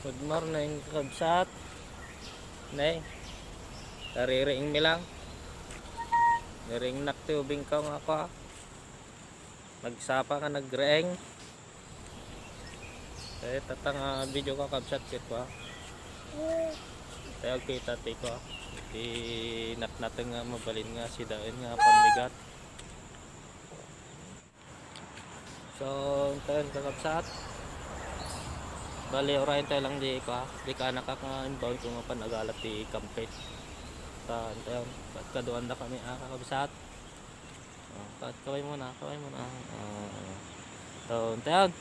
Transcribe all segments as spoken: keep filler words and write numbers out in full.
Good morning, kakabsat. Ne, naririing mi lang. Nariingnak ti ubing ko nga ako, ah. Nagsapa nga nagriing. Eh, tatang, ah, video, kakabsat, ket ko, ah. Tayo kita ti ko, ah. Ti natnateng nga mabalin nga sidaen nga pammigat. So, intayon, kakabsat. Bali, urayen tayo lang di ka, di ka nakaka-inbound kung mapan agalat ti kampit. Ta, intayon, kat-, kaduan da kami, ah, kakabsat. Oh, kat-, kaway muna, kaway muna. Ah, so, intayon.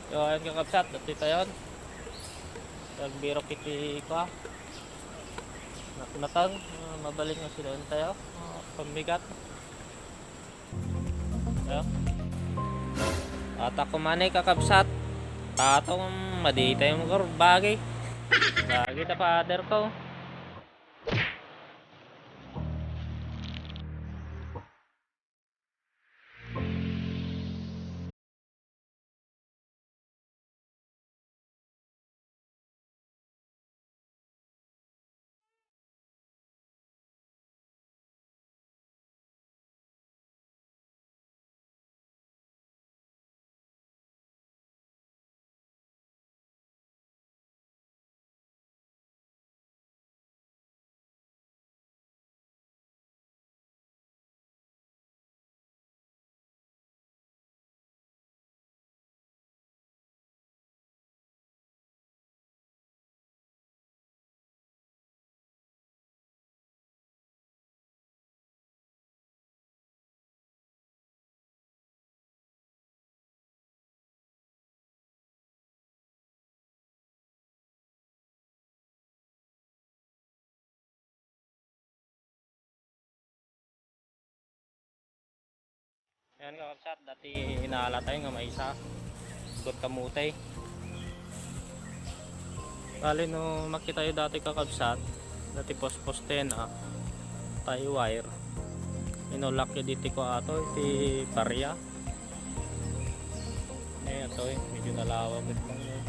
So, ayun, kakabsat, dati tayon. Nagbirok iti kwa. Natnateng, ah, mabalin nga sidaen tayo. Ah, pammigat. Ayo. At ako man ay kakabsat. Tato, madi tayo magor-, bagay. Bagay ta, father ko. Ayan, kakabsat, dati inaala tayo nga maysa. Got kamote. Bali, no makita tayo dati, kakabsat, dati pospos ten, ah, tie wire. Inulak iti ko ato, iti paria. Eh, ato, eh, medyo nalawag ito lang, eh.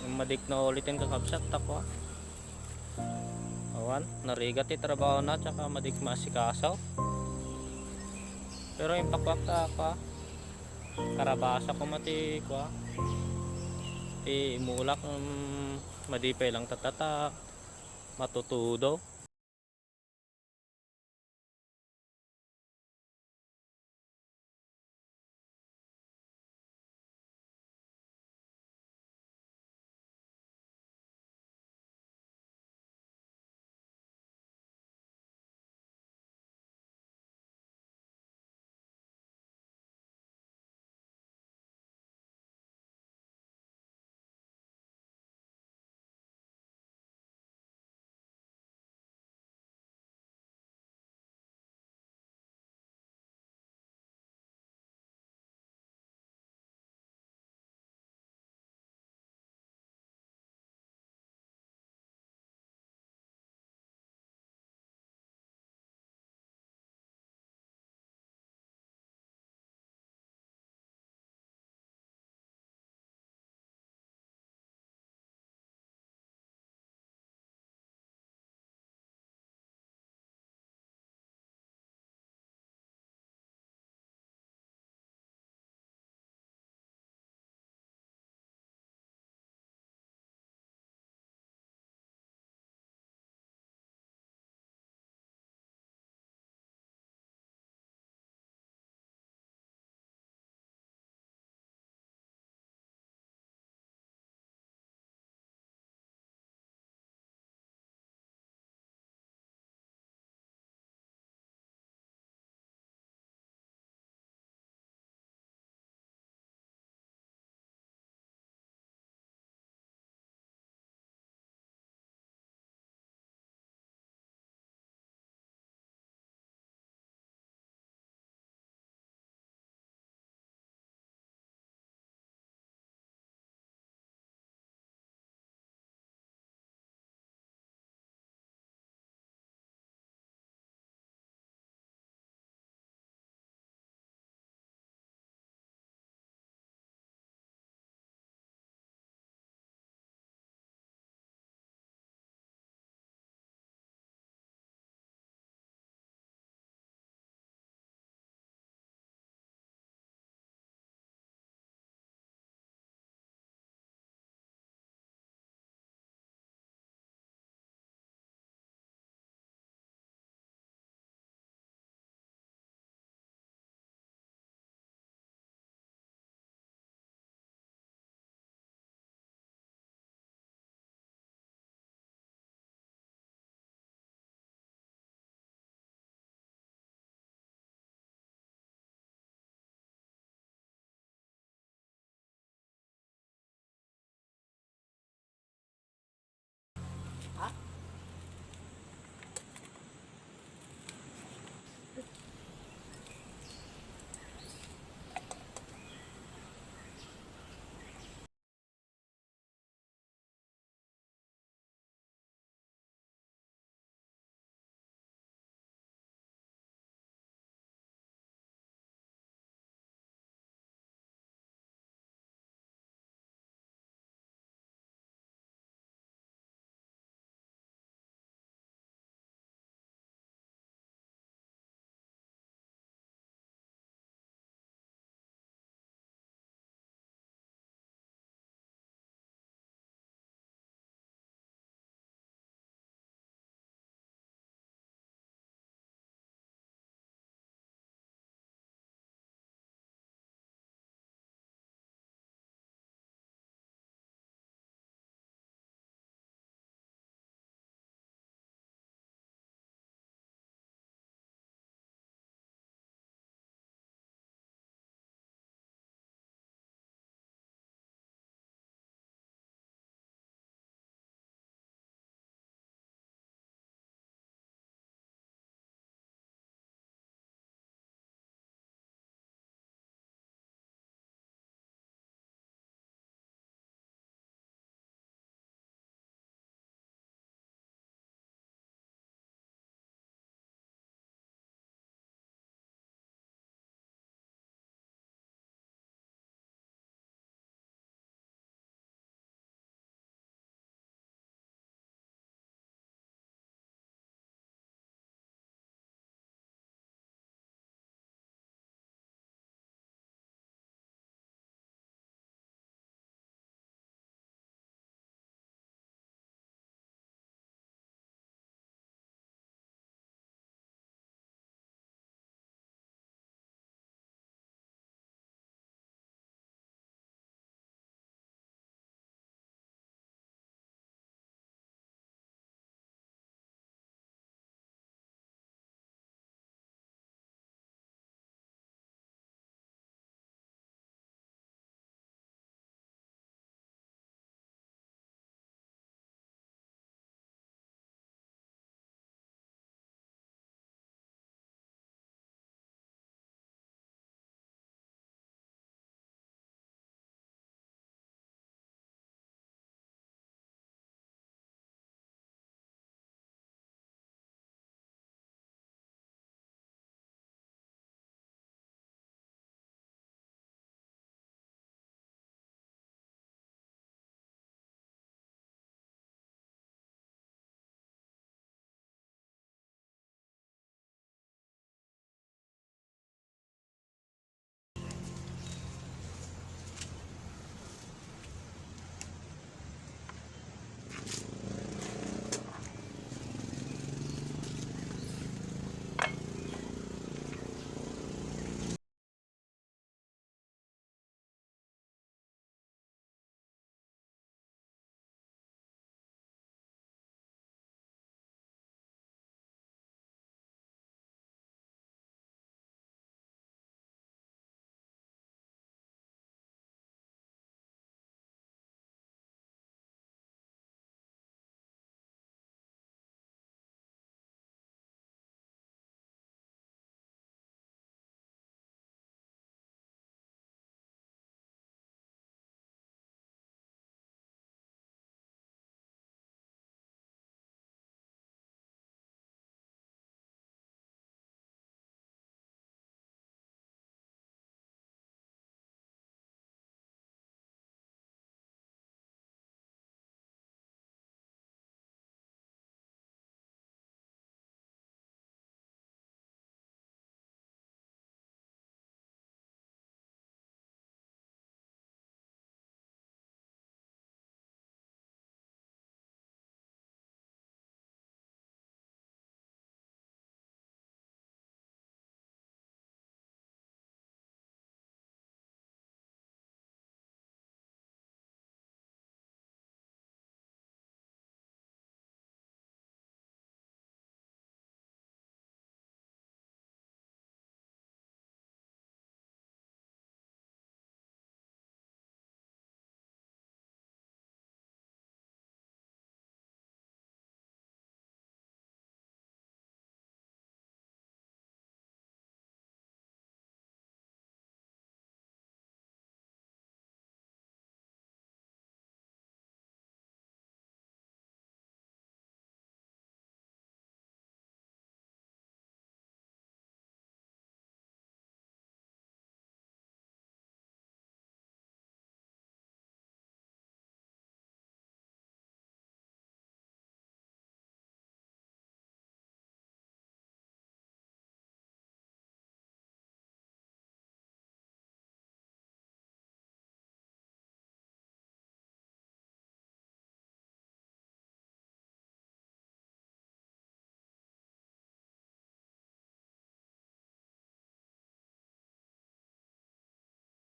Ang madik na ulit yung, kakabsat, tako, ah. Awan, narigat ti trabaho na, tsaka madik maasikaso. Pero yung pakwak ta, kwa, karabasa ko mati, kwa, ti imulak, um, madi pay lang tatata, matutudo.